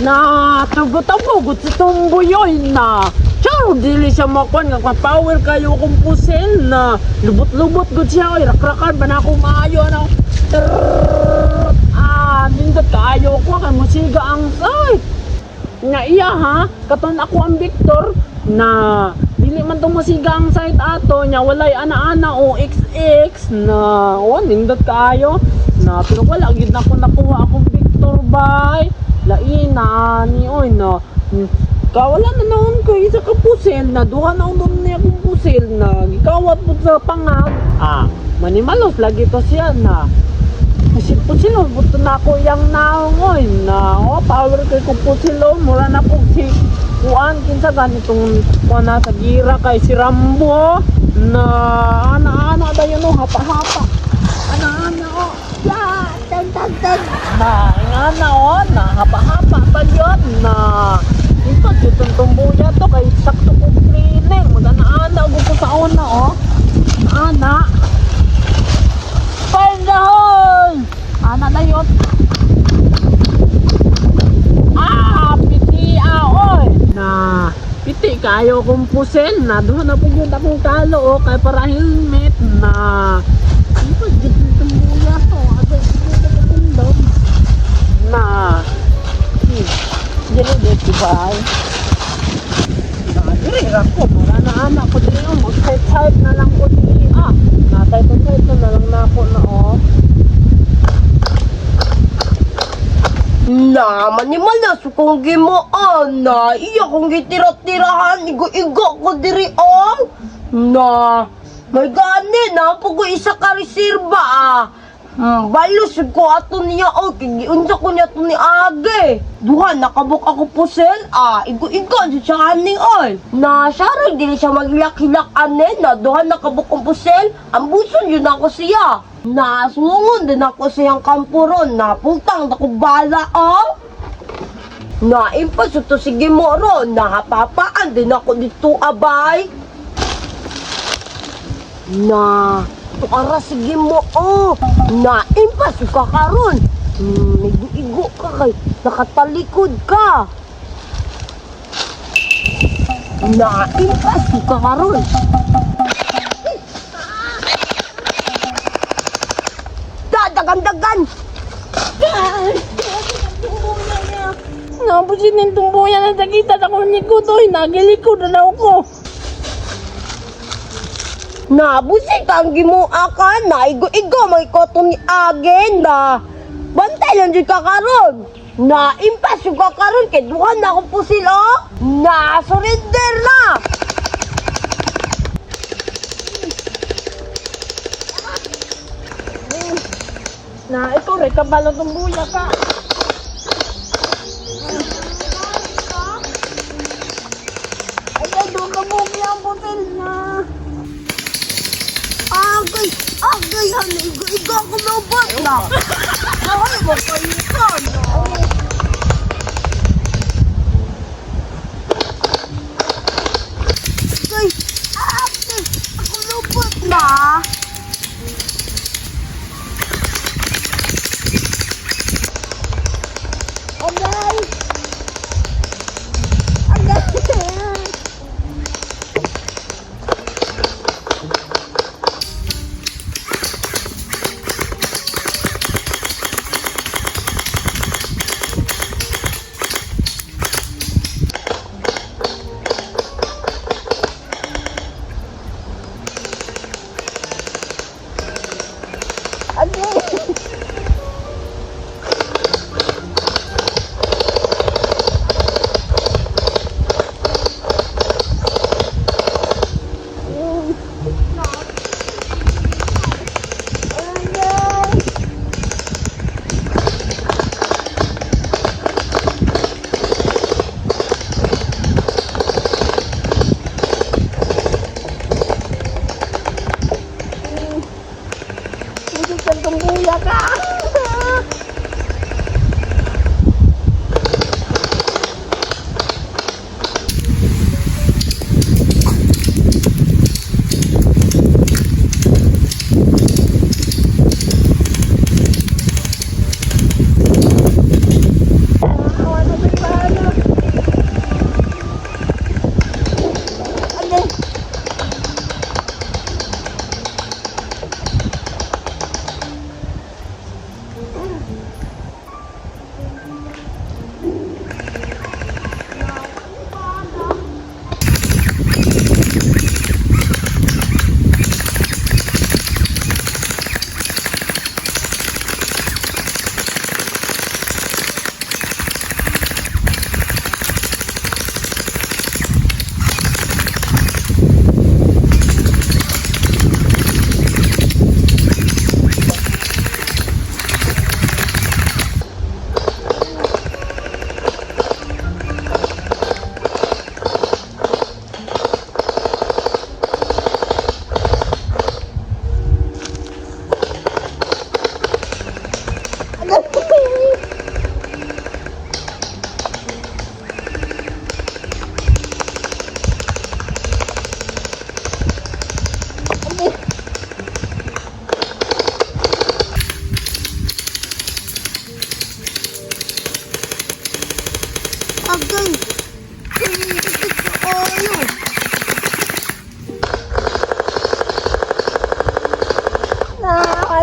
Na, tago-tago, gud si Tumbuyoy na. Char, dili siya makuan nga power kayo akong pusil na. Lubot-lubot gud siya, oy, rakrakan ba na ako maayo ano. Trrrr. Ah, nindot kaayo ko kay musiga ang site. Nga iya ha, katon ako ang Victor na dili man tong musiga ang site ato nya walay ana-ana o XX na o nindot kaayo na, pero wala gid na ko nakuha akong Victor bay lain na ani oy na. Kawala na noon ko isa ka pusil na duha na unon niya akong pusil na gikawat po sa pangag, ah, manimalos lagi to siya na. Kasi pusil, buto na ako yang naong oy na oh power kay ko pusil oh, mura na ko si kuan kinsa ganitong kuan na sa gira kay si Rambo na ana-ana dayon oh, hapa-hapa ana-ana oh ya tag tag tag na ana oh na hapa-hapa pa yun na ito jutong tumbuya to kay sakto kong training mag ana-ana ko sa una oh ana. Pandahon! Ana na yun. Ah, piti ah, oy. Na, piti kayo kong pusil na doon na po yun akong kalo oh, kay para helmet na. Ito, dito tumbuya to. Ano, ito akong daw. Na, dili, dili, bye. Na, dili, ko, mura na anak ko dili, oh, mag-type na lang ko dili, ah. Na, type na lang na ako na, oh. Na, manimalas kong gimaan na. Iya kong gitira-tirahan, igo-igo ko diri oh. Na, may gani na, pag isa ka reserba ah. Balos ko ato niya oh, kay giunsa ko niya to ni Age. Duha nakabuk ako pusel ah, igo-igo si siya aning oy. Na siya rin dili siya maghilak-hilak ane na duha nakabuk ang pusel, ang buson yun ako siya. Na sungon din ako siyang kampuron na pultang ako bala oh. Na impas to sige mo ron, nahapapaan din ako dito abay. Na, tuara sige mo oh. Na impas ka karon. Igo ka kay nakatalikod ka. Na impas ka karon. Dadagan-dagan. Nabusin ng tumbuya na sakita sa akong likod, oy. Nagilikod na ako. Nabusit ang gimua ka na igo-igo may koto ni Agen na bantay lang jud ka karon. Na impas jud ka karon kay duha na akong pusil oh. Na surrender na. Na, ikaw rin, kabalo tumbuya ka. Ay, ay, doon ka buki ang pusil na. Agay, agay han igo-igo ako lobot na. Ay, makayo ka na. Agay, agay, ako lobot na. Agay! Agay! Agay!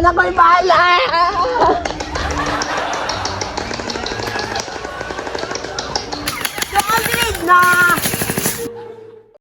Na ko'y bahala. Solid na!